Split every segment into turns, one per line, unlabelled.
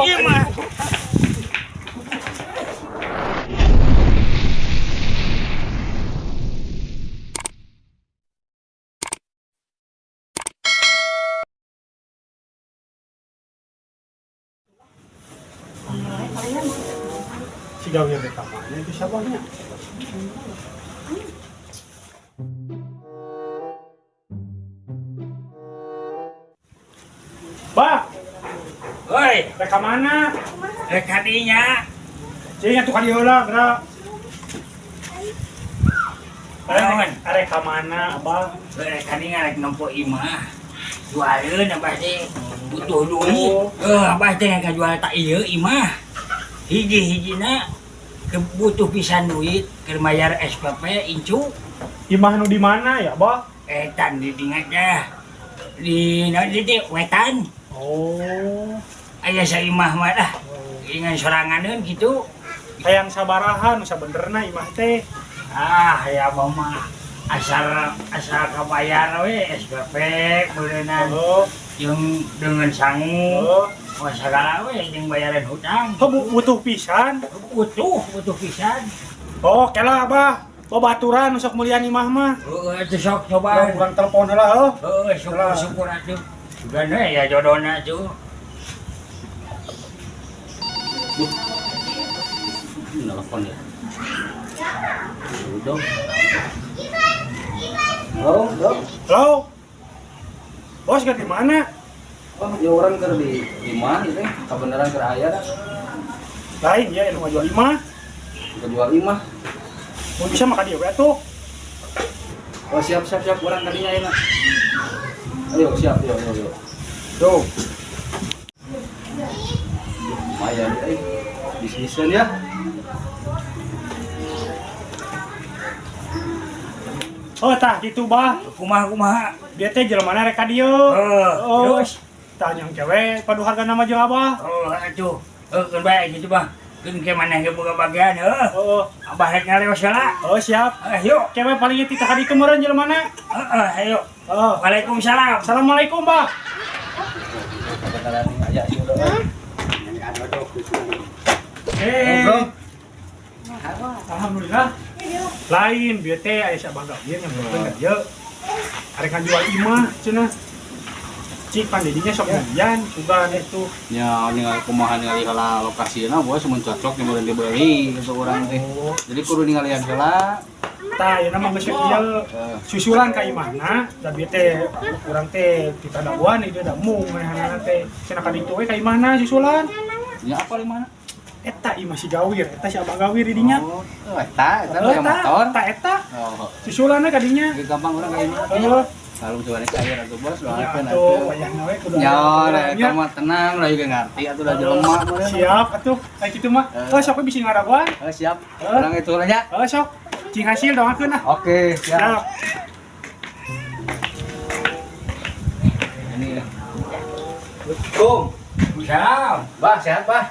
Ieu mah.
Si gawir di kamarnya itu siapanya? Pak,
Woi,
rek ka mana?
Rek ka dinya.
Cing atuh ka dieu heula, geura.
Naon?
Arek ka mana, Abah?
Rek ka dinya rek nempo imah. Jualeun abah teh butuh duit. Eh, abah teh ngajual tak ieu imah. Hiji-hijina butuh pisan duit keur mayar SPP incu.
Imah nu di mana ya, Abah?
Etan di dinya teh. Di naon di teh wetan.
Oh.
Aya saimah mah lah. Ingan soranganeun gitu.
Hayang sabaraha nu sabenerna imah teh?
Ah, ya abah mah asal asal kabayar we SPP beureunan
Oh,
jeung dengan sangu.
oh.
Wah segala we jeung bayaran hutang.
Oh, butuh pisan.
Butuh, butuh pisan.
Oh, kela Abah. Babaturan nu sok meulian imah mah.
Heeh, itu sok coba.
Urang telepon heula heuh.
Heeh, syukur syukur atuh. Gana ya jodohna tuh.
Nelfon ya. Udah. Halo, Dok.
Halo. Bos keur di mana?
Oh, ya urang keur di imah ieu teh, kabeneran keur aya dah.
Lain ya nu ngajual imah.
Keur jual imah.
Mun bisa mah ka dieu we atuh.
Oh, siap siap siap urang ka dinya ayeuna. Ayo, siap, yo yo yo.
Tuh.
Lumayan eh. Bisnisan ya.
Oh, tah kitu bah.
Kumaha kumaha.
Dia teh jelema rek ka dieu.
Heeh,
Oh.
terus.
Tah nyang cewek padu hargana mah jeung Abah.
Oh, atuh. Heuh, keun bae gitu bah. Keun ke maneh ge boga bagian heuh.
Oh,
Abah rek ngaleos heula.
oh siap.
Eh, yuk.
Cewek paling tita ka ditu meureun jelemana.
Heeh, ayo.
Oh.
Waalaikumsalam.
Assalamualaikum, Bah.
Kabeneran aya sih udah.
Eh.
Bro.
Alhamdulillah. Lain bieu teh aya si Abah Gawir nyamperkeun ka dieu. Arek ngajual imah cenah. Cik pan didinya sok meulian sugan itu.
Ya, ningali kumaha ningali heula lokasina bos mun cocok nya meureun dibeli gitu urang teh.
Oh.
Jadi kudu ningalian heula.
Tah, ayeuna mah geus kieu susulan ka imahna, da bieu teh urang teh tita daguan ieu da mung manehanana teh. Cenah ka ditu we ka imahna susulan.
Nya apa di mana?
Eta imah si Gawir, eta si Abah Gawir di dinya.
Oh, eta, eta
Oh,
yang motor.
Eta eta
Oh,
susulanna ka dinya.
jadi gampang urang ka imah.
Heeh.
Kalau coba cair atuh bos,
Ya
doakeun
atuh,
atuh.
wayahna we kudu.
Ya,
aya
eta mah tenang lah juga ngerti atuh da jelema mah.
Siap atuh, kayak gitu mah. Oh, sok we bisi ngaraguan.
Oh, siap.
Eh.
Urang itu lah nya.
Oh, sok. Cing hasil doakeun ah.
Oke, siap.
Siap.
Ini ya. Assalamualaikum.
Salam.
Bah, sehat, Bah?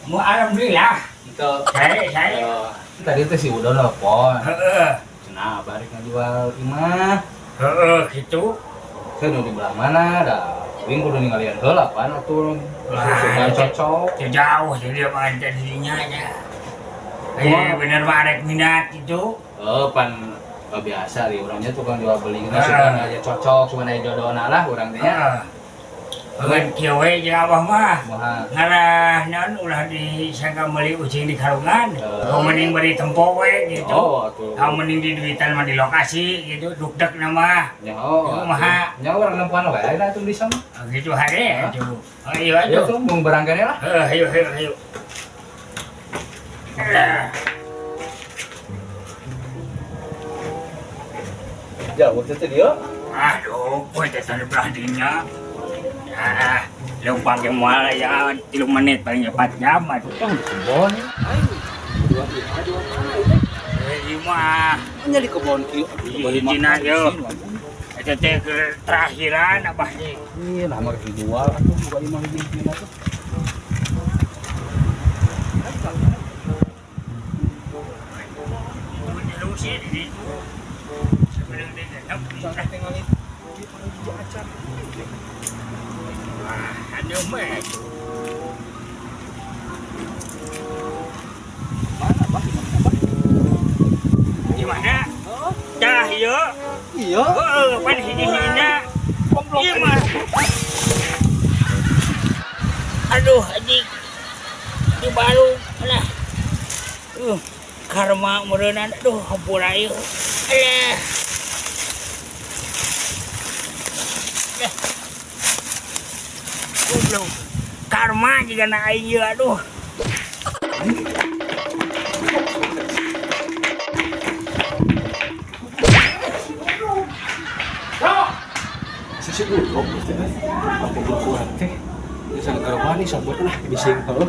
Mu alhamdulillah.
Itu.
Saya.
Eh, tadi teh si Udo nelpon.
Heeh.
Cenah balik ngajual imah.
Heeh, gitu.
Saya nu di belah mana dah. Wing kudu ningalian heula pan atuh.
Wah,
Sugan cocok.
Teu jauh jadi mah dinya nya. Eh, bener mah arek minat gitu.
Eh, pan biasa di orangnya tukang jual beli kita
Ah.
sugan aja cocok, sugan aja jodohna lah urang teh nya.
Heeh. Heeh, kieu we jeung abah mah.
Kumaha?
Ngarah naon ulah disangka meuli ucing di karungan.
Eh.
Kau mending beri tempo we gitu.
Oh, atuh.
Kau mending di duitan mah di lokasi gitu, dukdek nama.
Nya oh.
Kumaha?
Nya urang nempuan wae dah atuh di sana.
Gitu hade atuh. Ayo
Ayo
atuh.
tuh mung barangkane lah.
Heeh, ayo ayo ayo.
Jauh teh dia.
Aduh, poe teh tadi belah dinya. Ah, leumpang ge moal ya 3 menit paling 4 jam atuh.
Kan di kebon. Dua imah, dua mana itu?
Eh, ieu mah
Nya di kebon kieu. Kebon imah.
Hijina yo. Eta teh keur terakhiran abah teh.
Iya, nah mah dijual atuh buka imah hiji hiji atuh.
Terus di ditu. Sebelum dia genep.
Tinggal hiji acan.
Wah, aduh mah.
Iya.
Heeh, pan hiji-hijina. Ieu mah. Aduh, anjing. Di baru lah. Karma meureunana, aduh, hampura ieu. Alah. Lah. Goblok. Karma jiga na aing ieu, aduh.
Sisi goblok teh. Apa goblok teh? Bisa negara sabut lah bising heuh.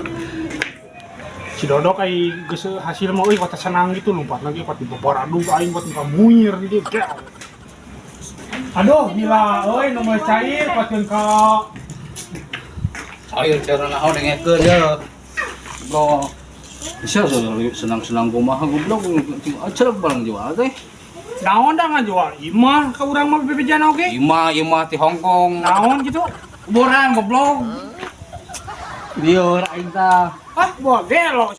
Si Dodok ai geus hasil mah euy kota senang gitu, lompat lagi kuat di babaradug aing kuat muka munyir gitu. Aduh, gila euy, nu meuli cair kuatkeun ka
Cair cair naon dengekeun ye. Bro. Bisa senang-senang kumaha goblok acer barang jual teh.
Naon da ngajual imah ka urang mah bebejan oge.
Imah imah ti Hong Kong.
Naon gitu?
Borang goblok. Lieur aing tah.
Ah, bawa gelo.